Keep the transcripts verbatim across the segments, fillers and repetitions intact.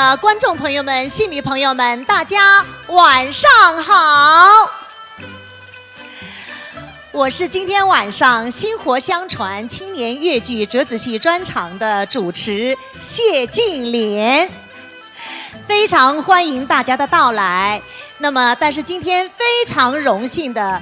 啊，观众朋友们、戏迷朋友们，大家晚上好。我是今天晚上薪火相传青年越剧折子戏专场的主持谢静莲，非常欢迎大家的到来。那么，但是今天非常荣幸的、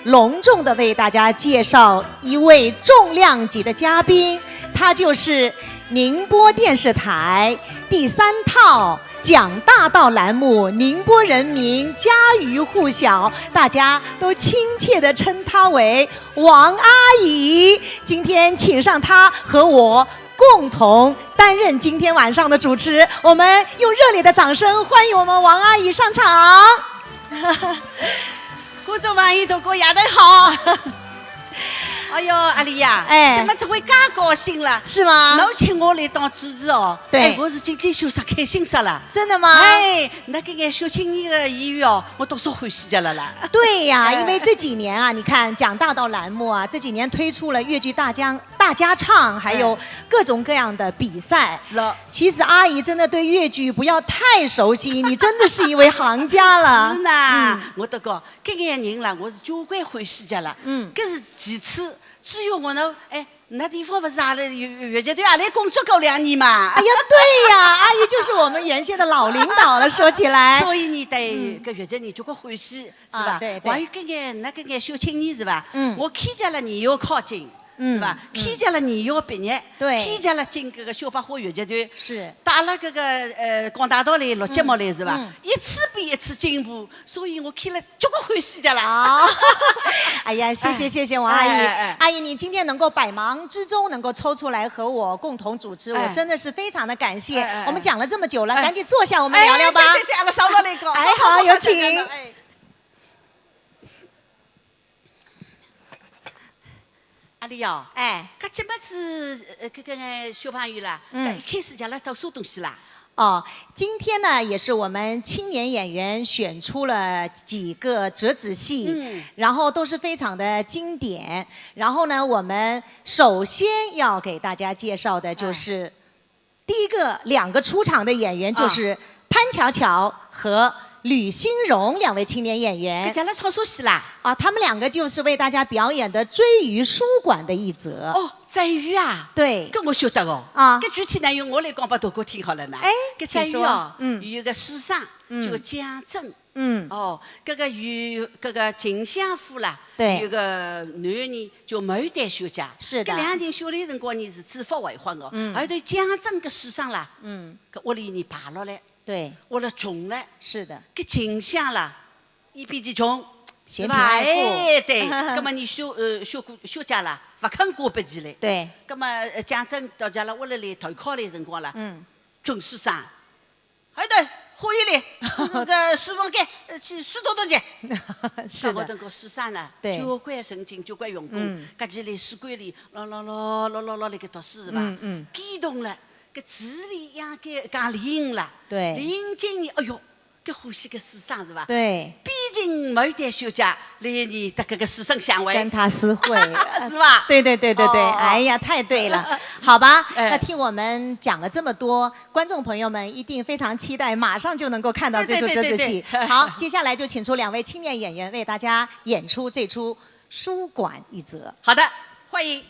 隆重的为大家介绍一位重量级的嘉宾，他就是宁波电视台第三套讲大道栏目《宁波人民家喻户晓》，大家都亲切地称她为王阿姨。今天请上她和我共同担任今天晚上的主持，我们用热烈的掌声欢迎我们王阿姨上场。观众朋友，大家夜头好。哎哟，阿丽呀，哎今朝子会介高兴了，是吗？侬请我来当主持哦，对哎，我是真真羞煞开心煞了。真的吗？哎，那个眼小青年的演员哦，我多少欢喜极了啦。对呀，哎因为这几年啊，你看讲大道栏目啊，这几年推出了越剧大江大家唱，还有哎各种各样的比赛。是哦。其实阿姨真的对越剧不要太熟悉，你真的是一位行家了。是呐，嗯我都讲，搿眼人啦，我是交关欢喜极了。嗯搿是其次，至于我呢，哎，那地方勿是阿拉越越剧团阿拉工作过两年嘛？哎呀，对呀，阿姨就是我们原先的老领导了。说起来，所以呢，对搿越剧呢，交关欢喜，是吧？啊对对还有搿眼那搿眼小青年是吧？嗯我看见了你要靠近。嗯是吧？嗯看见了你要毕业，对看见了进搿个小百花越剧团，是到了搿个呃广大道来录节目来是吧？嗯一次比一次进步，所以我看了交关欢喜极了。哦，哎呀，谢谢哎谢谢王阿姨，哎哎哎阿姨你今天能够百忙之中能够抽出来和我共同主持，哎我真的是非常的感谢。哎哎哎我们讲了这么久了，哎赶紧坐下，我们聊聊吧。哎，对对对，阿拉稍微来讲。哎好有请哎。阿丽哦，哎，搿今朝子呃搿个小朋友啦，嗯搿一开始叫拉做啥东西啦？哦，今天呢，也是我们青年演员选出了几个折子戏，嗯然后都是非常的经典。然后呢，我们首先要给大家介绍的就是、第一个两个出场的演员，就是潘巧巧和吕新荣两位青年演员搿叫拉唱啥戏啦？啊，他们两个就是为大家表演的《追鱼书馆》的一则。哦，追鱼啊？对，搿我晓得哦。啊搿具体呢，由我来讲拨大家听好了呢。哎搿追鱼哦，请说嗯有一个书生嗯叫江珍。嗯哦，搿个有搿个秦相府啦，对有个男人叫牡丹小姐。是的搿两个人小的辰光呢是指腹为婚哦。嗯后头江珍搿书生啦，嗯，搿屋里人败落来，对，屋里穷了。是的，搿秦相啦，伊比较穷，嫌是吧？贫爱富哎，对。葛末伊小呃小姑小姐啦，勿肯嫁拨伊嘞。对，葛末呃江珍到家了屋里来投靠来辰光啦，嗯，穷书生，后头花园里，搿个书房间，呃去书读读去。是的，搿辰光书生呢，对交关神经，交关用功嗯，搿记来书馆里，咯咯咯咯咯咯来搿读书是吧？嗯嗯，激动了，搿字里向该讲灵了，对灵经呢，哎哟，搿欢喜搿书生是吧？对，毕竟牡丹小姐来呢，搭搿个书生相会，跟他私会，是吧？对对对对对，哦哦哎呀，太对了，好吧？哎那听我们讲了这么多，观众朋友们一定非常期待，马上就能够看到这出折子戏。对对对对对好，接下来就请出两位青年演员为大家演出这出《书馆》一则。好的，欢迎。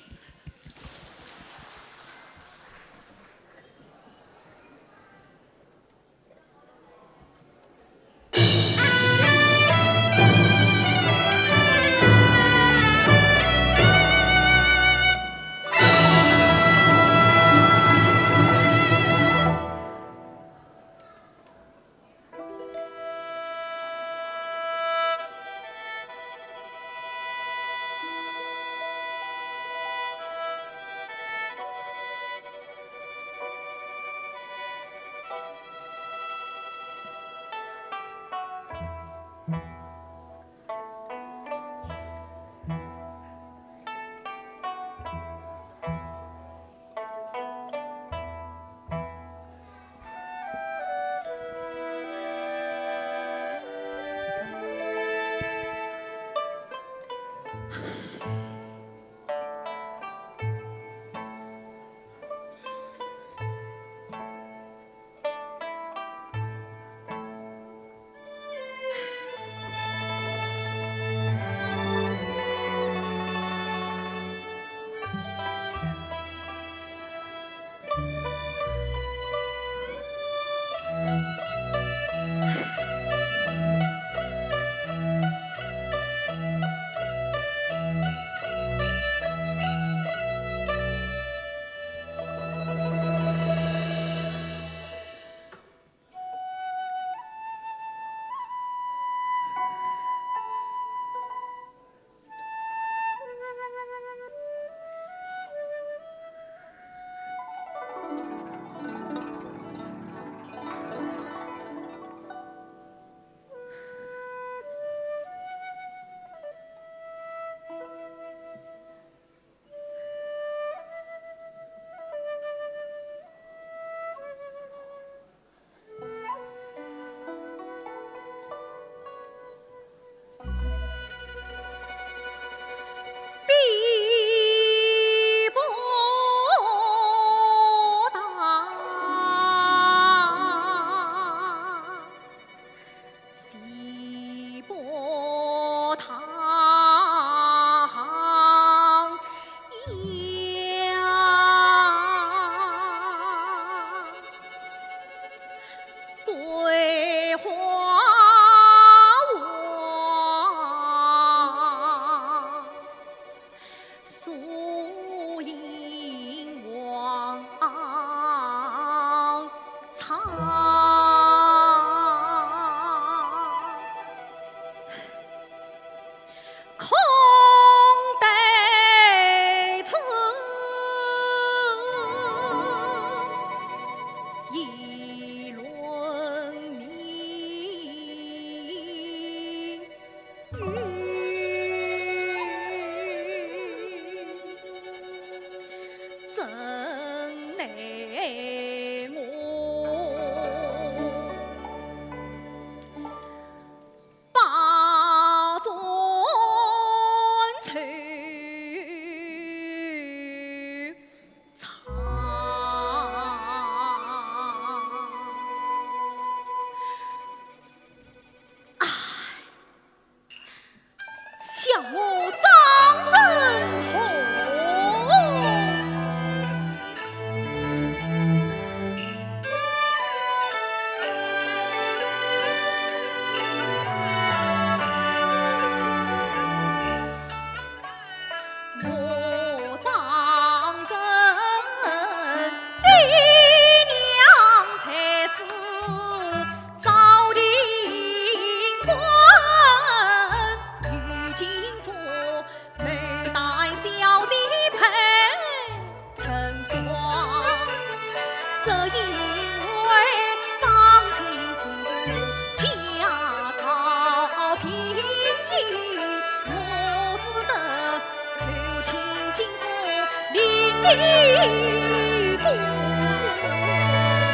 不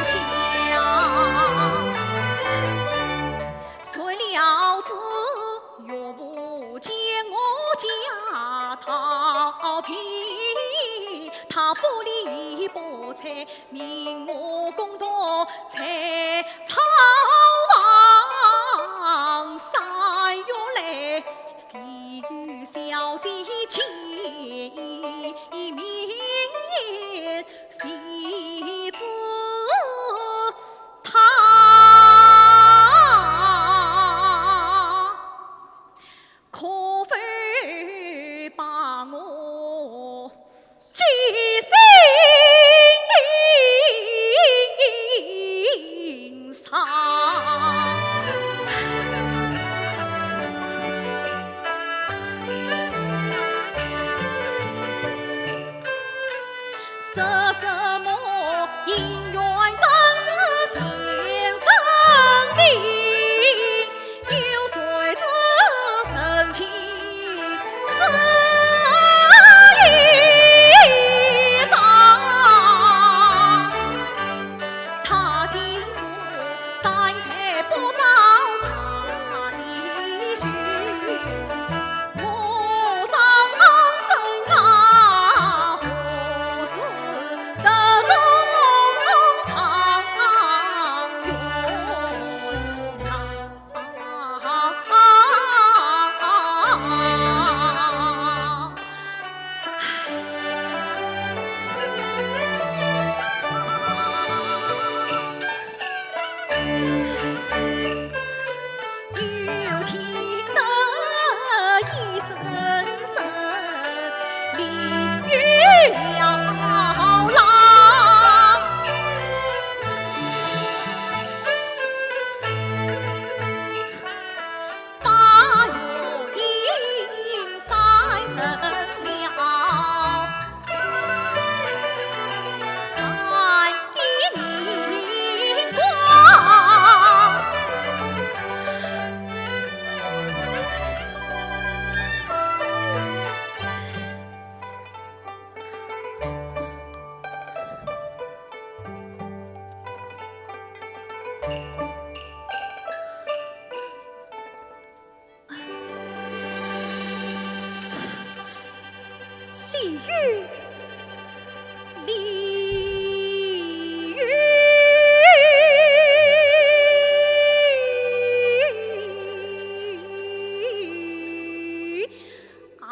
下。谁料知岳父见我家逃避，他不理不睬，命我共度在草房。三月来，未与小姐见面，未知 他可否把我记心上？ 说什么姻缘本是前生定，有谁知人情是一场。他今后三代不招他的许， 我张生啊，何时得中状元啊？ 又听得一声声，李玉摇郎。 八月阴山城了，三点明光。 李煜，李煜。啊。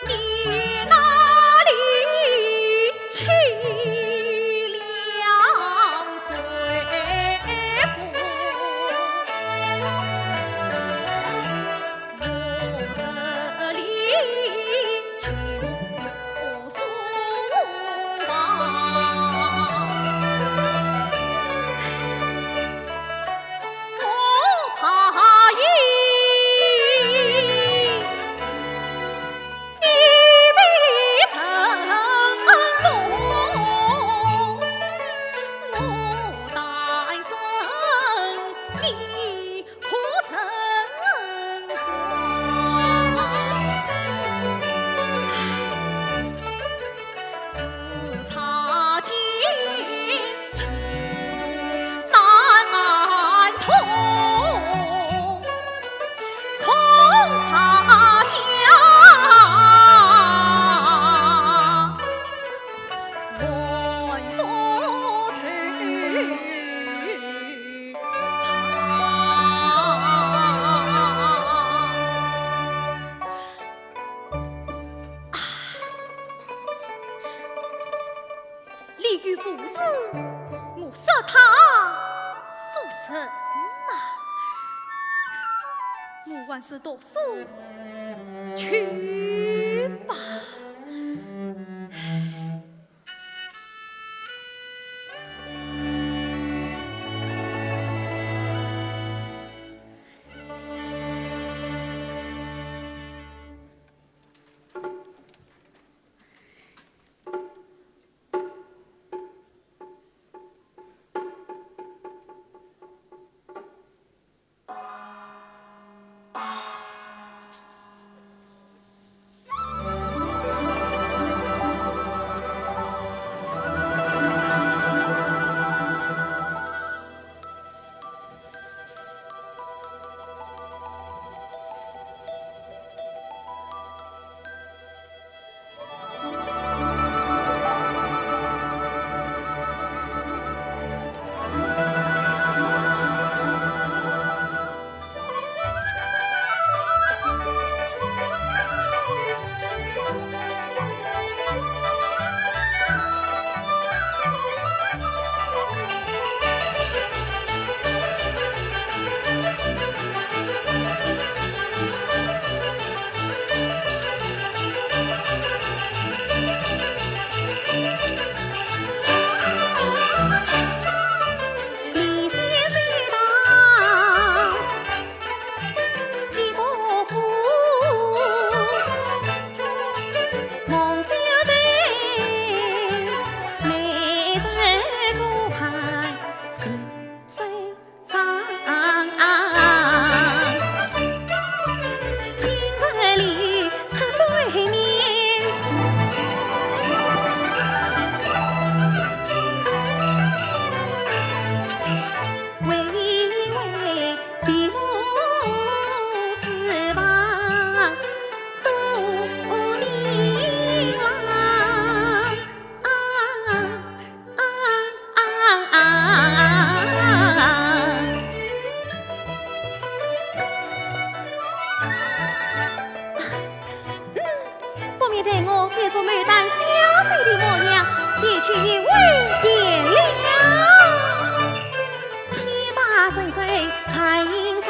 你那里凄凉水府，我这里秋苏望。我怕你 你未曾梦，我单身你可曾说？ 自擦肩，情丝难通，空山下，晚风吹长。 李煜父子，我说他做甚呐？我还是读书去吧。做牡丹小姐的模样，前去一会便了。千百岁岁在营房。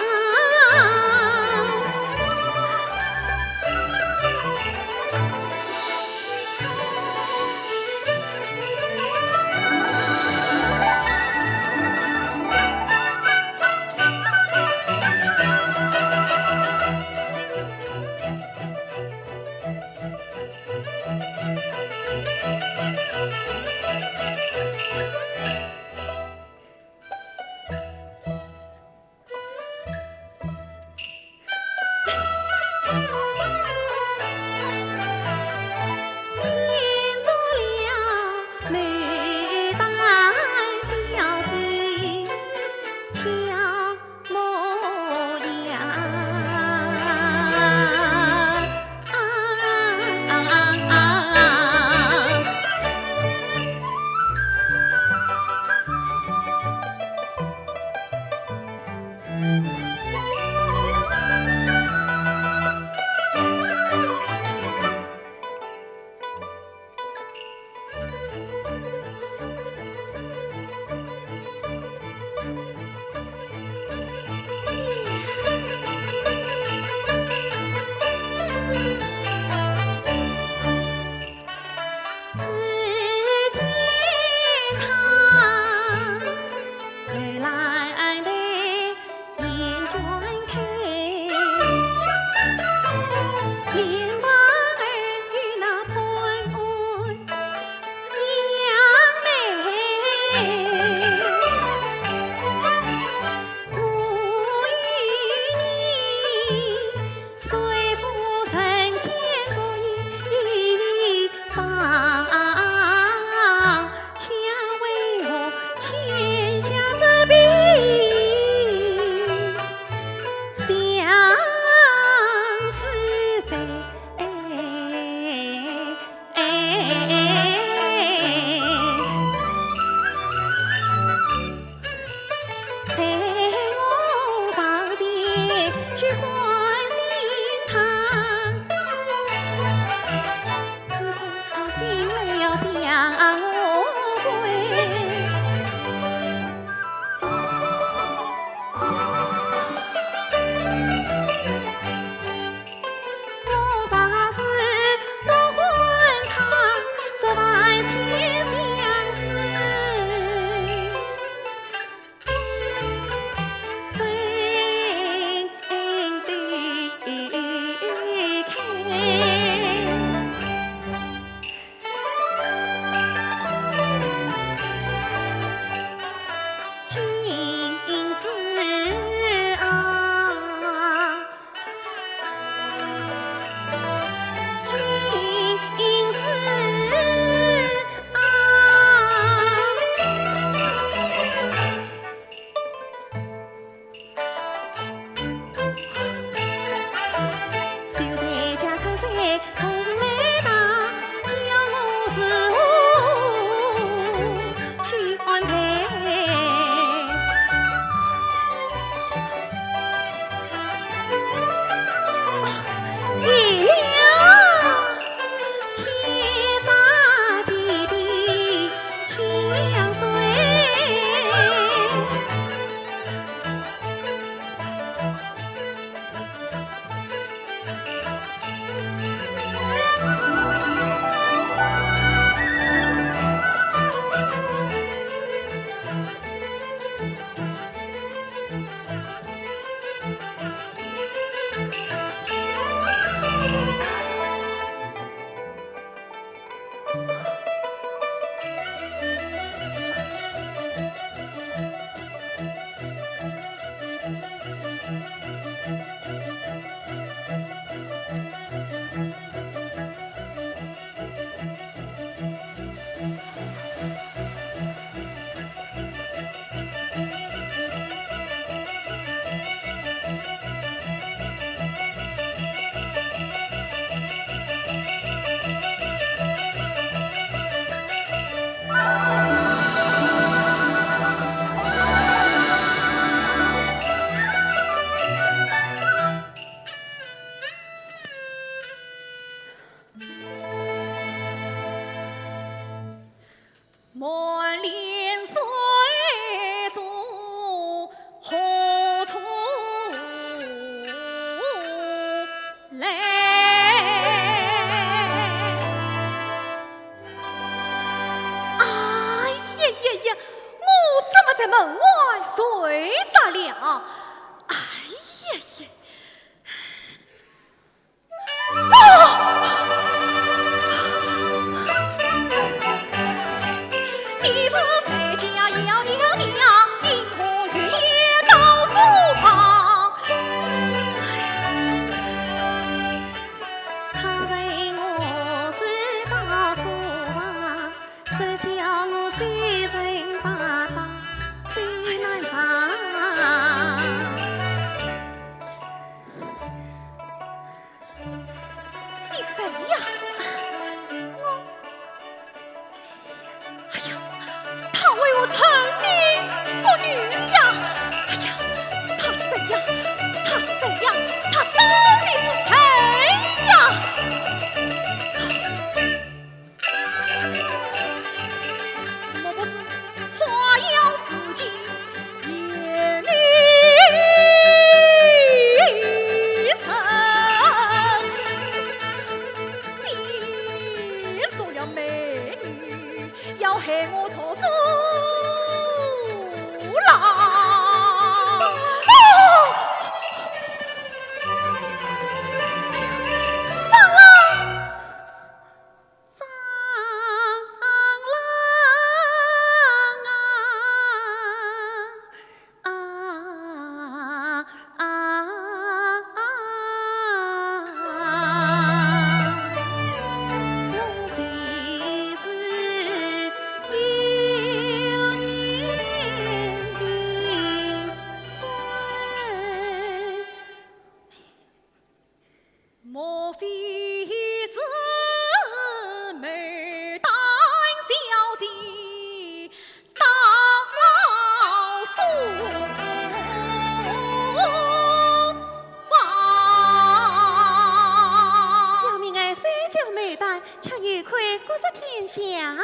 想。哎呀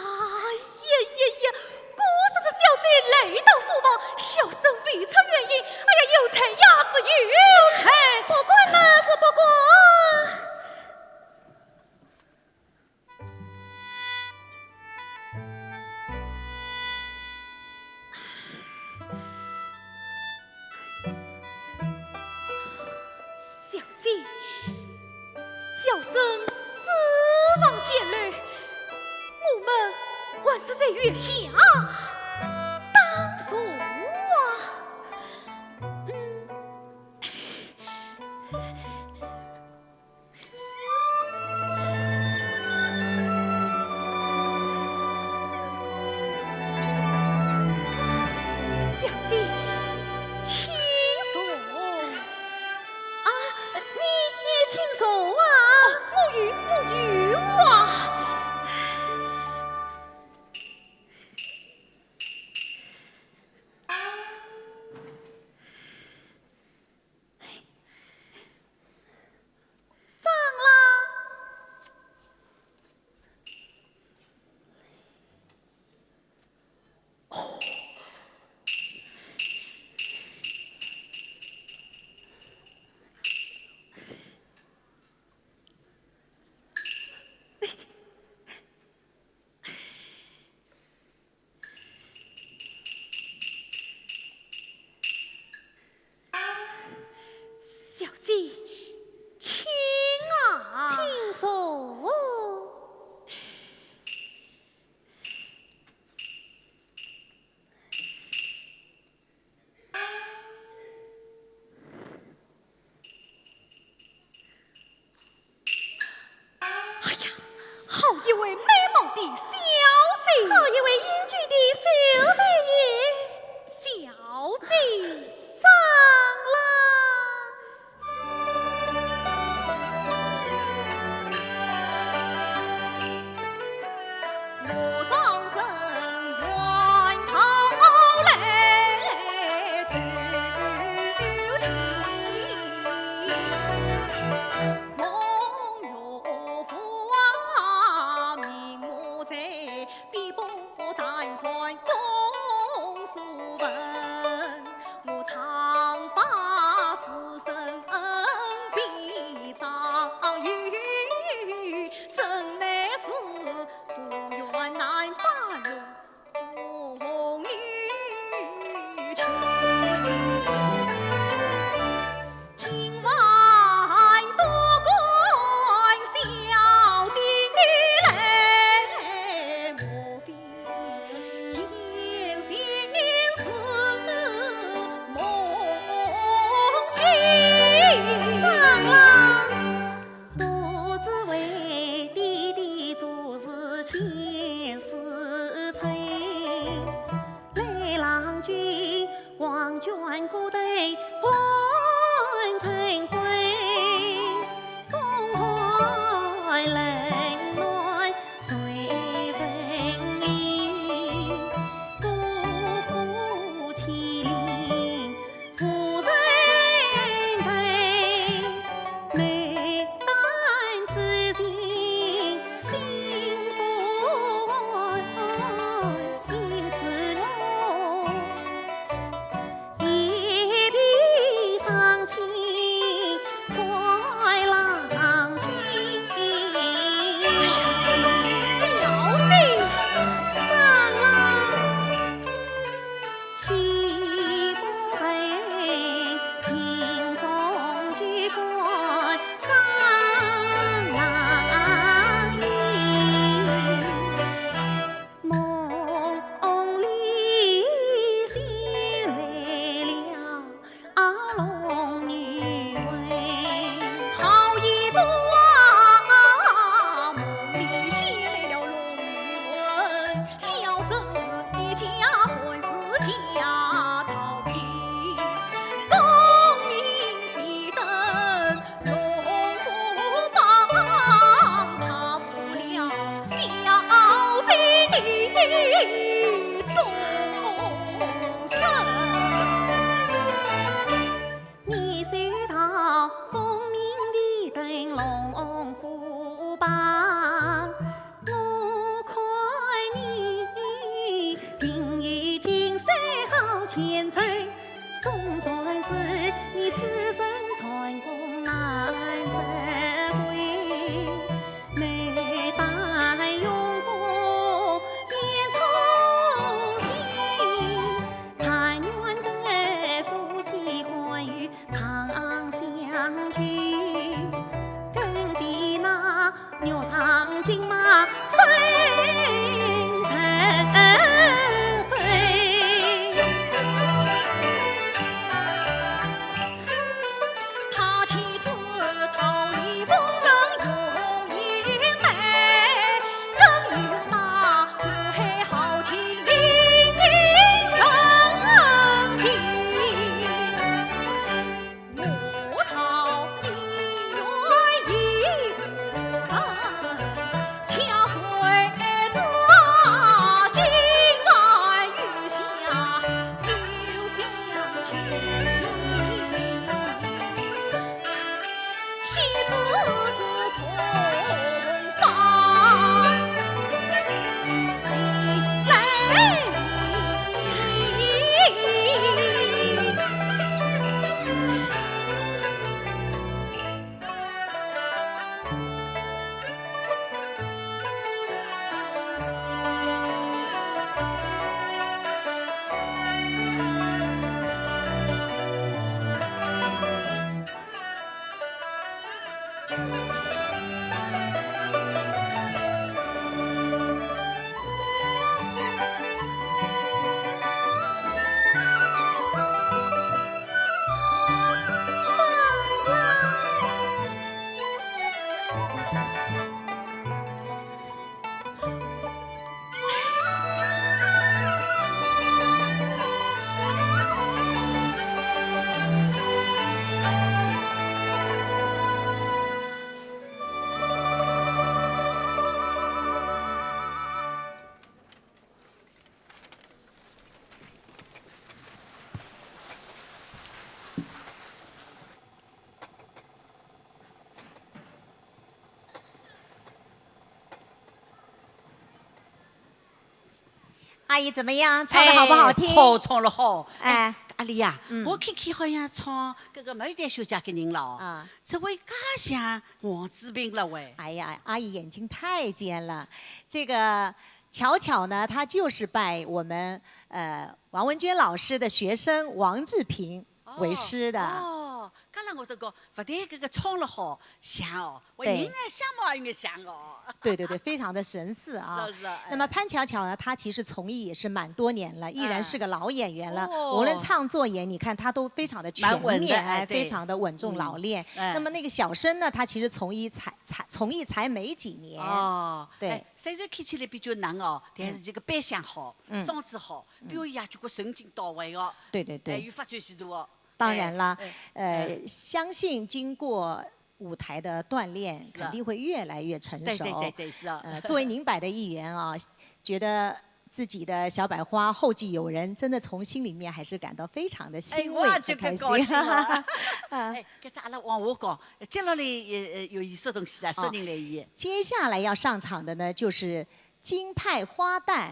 呀呀，果然是小姐来到书房，小生未曾远迎。哎呀，有罪呀，是有罪。不敢呐，是不敢。 小姐，小生书房简陋，我们还是在月下打坐啊。嗯。 小姐，请坐。啊，你也请坐啊。哦，我有，我有啊。 张郎。哦。小姐，请啊。请坐。 哎呀，好一位美貌的小姐！好一位英俊的小姐耶！小姐，张郎。长相近，更比那玉堂金马生人非。他妻子逃离风尘容颜美，更有那四海豪情名声尽。 阿姨怎么样？唱得好不好听？哎，好，唱了好。哎，哎，阿丽呀，嗯。我看看好像唱搿个梅玉丹小姐个人了哦。啊。这位介像王子平了喂。哎呀，阿姨眼睛太尖了。这个巧巧呢，她就是拜我们，呃，王文娟老师的学生王志平为师的。哦，哦，刚才我都讲，勿但搿个唱了好，像哦，我对。人呢，相貌也应该像哦。对对对，非常的神似啊。是啊，是啊，哎。那么潘巧巧呢，她其实从艺也是蛮多年了，依然是个老演员了。哎。哦。无论唱作演，你看她都非常的全面，蛮稳的，哎，哎，对。非常的稳重老练。嗯，哎。那么那个小生呢，她其实从艺才，才，从艺才没几年。哦，对。哎，虽然看起来比较嫩哦，但是这个扮相好，嗯。嗓子好，嗯。表演也就个神经到位哦。对对对。哎，有发展前途哦。 当然了，哎，哎，呃，哎。相信经过舞台的锻炼，是啊。肯定会越来越成熟。对，对，对，对，是啊。呃，作为宁白的一员啊，觉得自己的小百花后继有人，真的从心里面还是感到非常的欣慰和开心。哎，我也觉得高兴啊。啊。哎，搿只阿拉往下讲，接下来，呃，呃，有意思的东西啊，啊，说人来演。接下来要上场的呢，就是京派花旦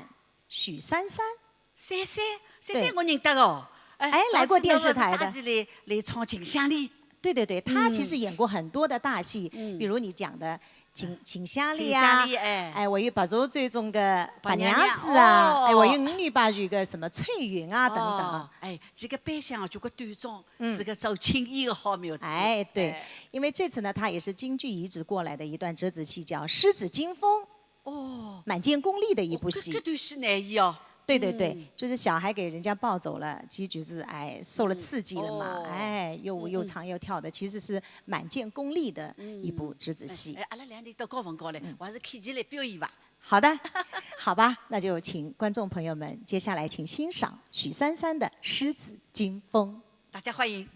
许珊珊。 珊珊，珊珊对。我认得哦。哎，哎，来过电视台的。上次侬勿是带伊来，来唱《秦香莲》？对对对，她其实演过很多的大戏，嗯。嗯。比如你讲的《秦，秦香莲》啊，《秦香莲》，哎。哎，还有《白蛇传》中的白娘娘。白娘子啊，哦。哎，还有《五女八婿》个什么翠云啊等等啊。哦，哎，这个扮相啊，就个端庄，嗯。是个做青衣的好苗子。哎，对，哎。因为这次呢，她也是京剧移植过来的一段折子戏，叫《狮子惊风》。 哦。蛮见功力的一部戏。哦，搿，搿段是难演哦。对对对，嗯。就是小孩给人家抱走了，其实就是，哎，受了刺激了嘛，嗯。哦。哎，又，嗯，又唱又跳的，嗯。其实是蛮见功力的一部折子戏。嗯。哎，哎，阿拉两人都高文高嘞，嗯。我还是看起来表演吧。好的，好吧，那就请观众朋友们，接下来请欣赏许珊珊的《狮子惊风》。大家欢迎。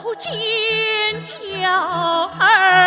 不见娇儿。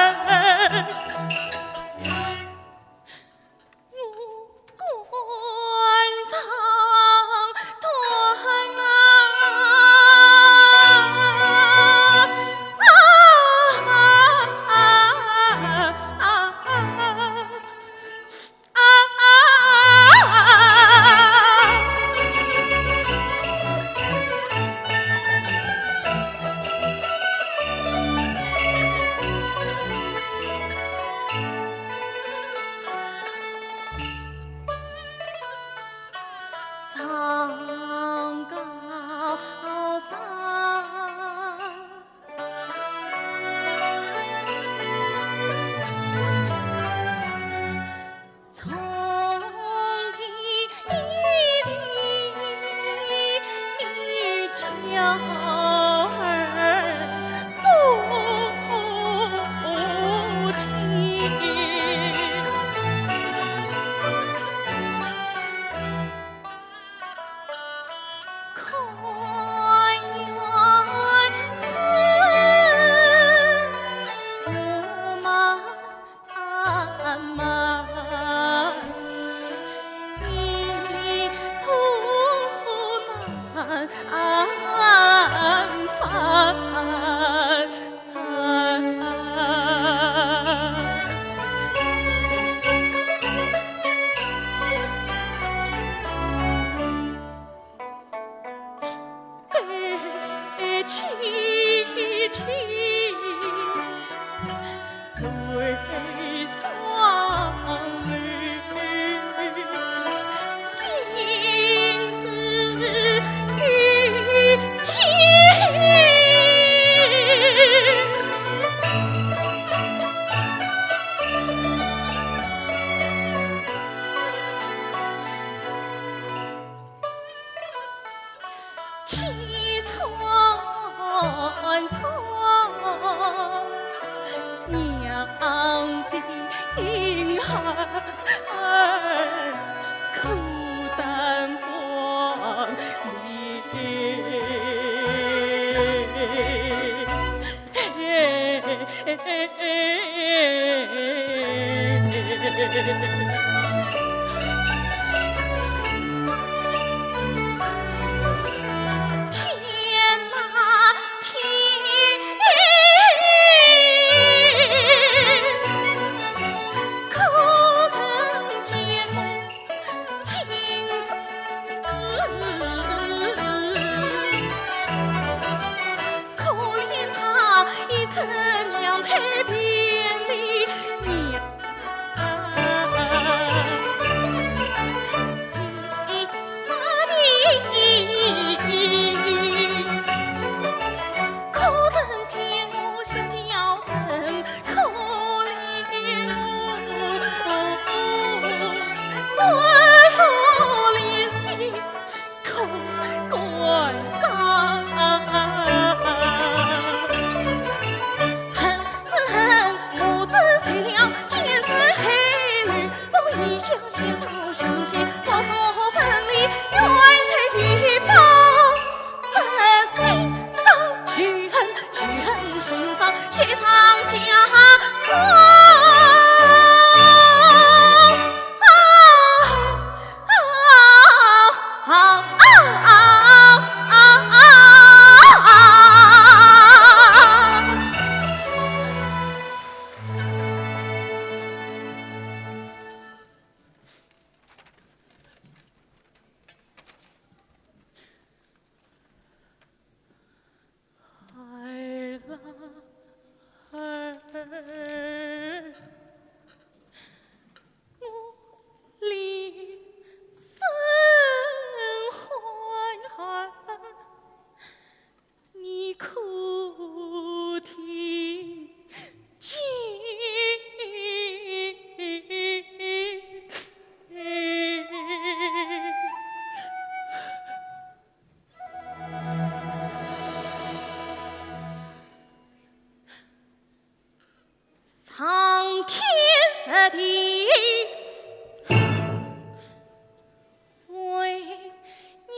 为娘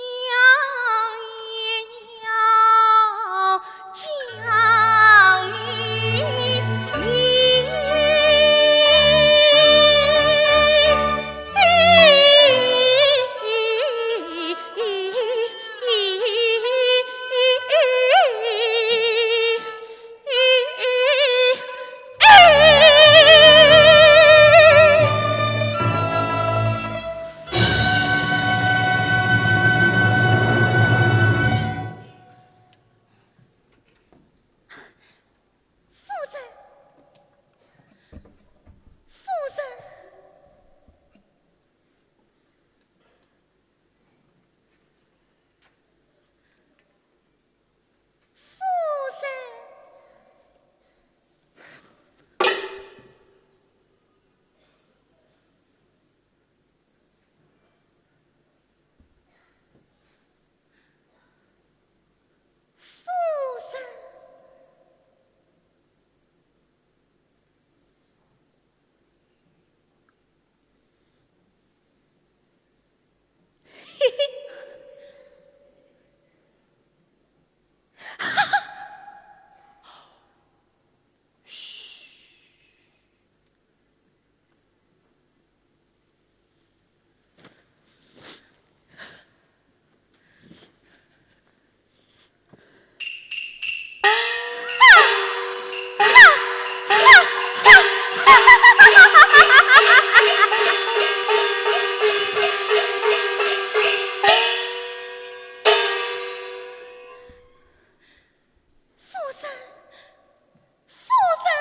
也要讲。夫人，夫人，夫人。 夫人。夫人，夫人。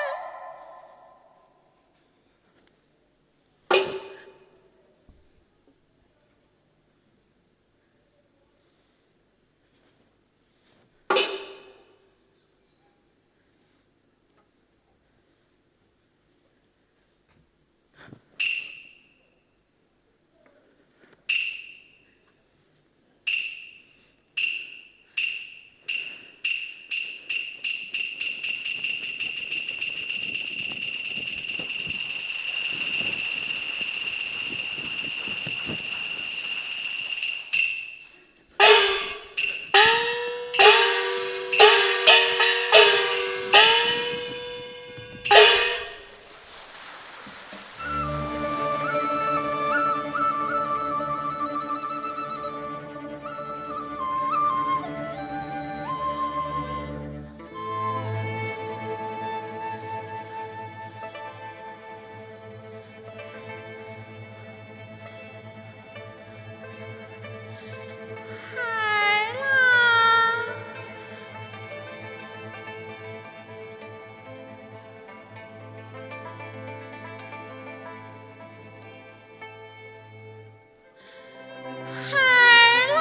孩儿啦！孩儿啦！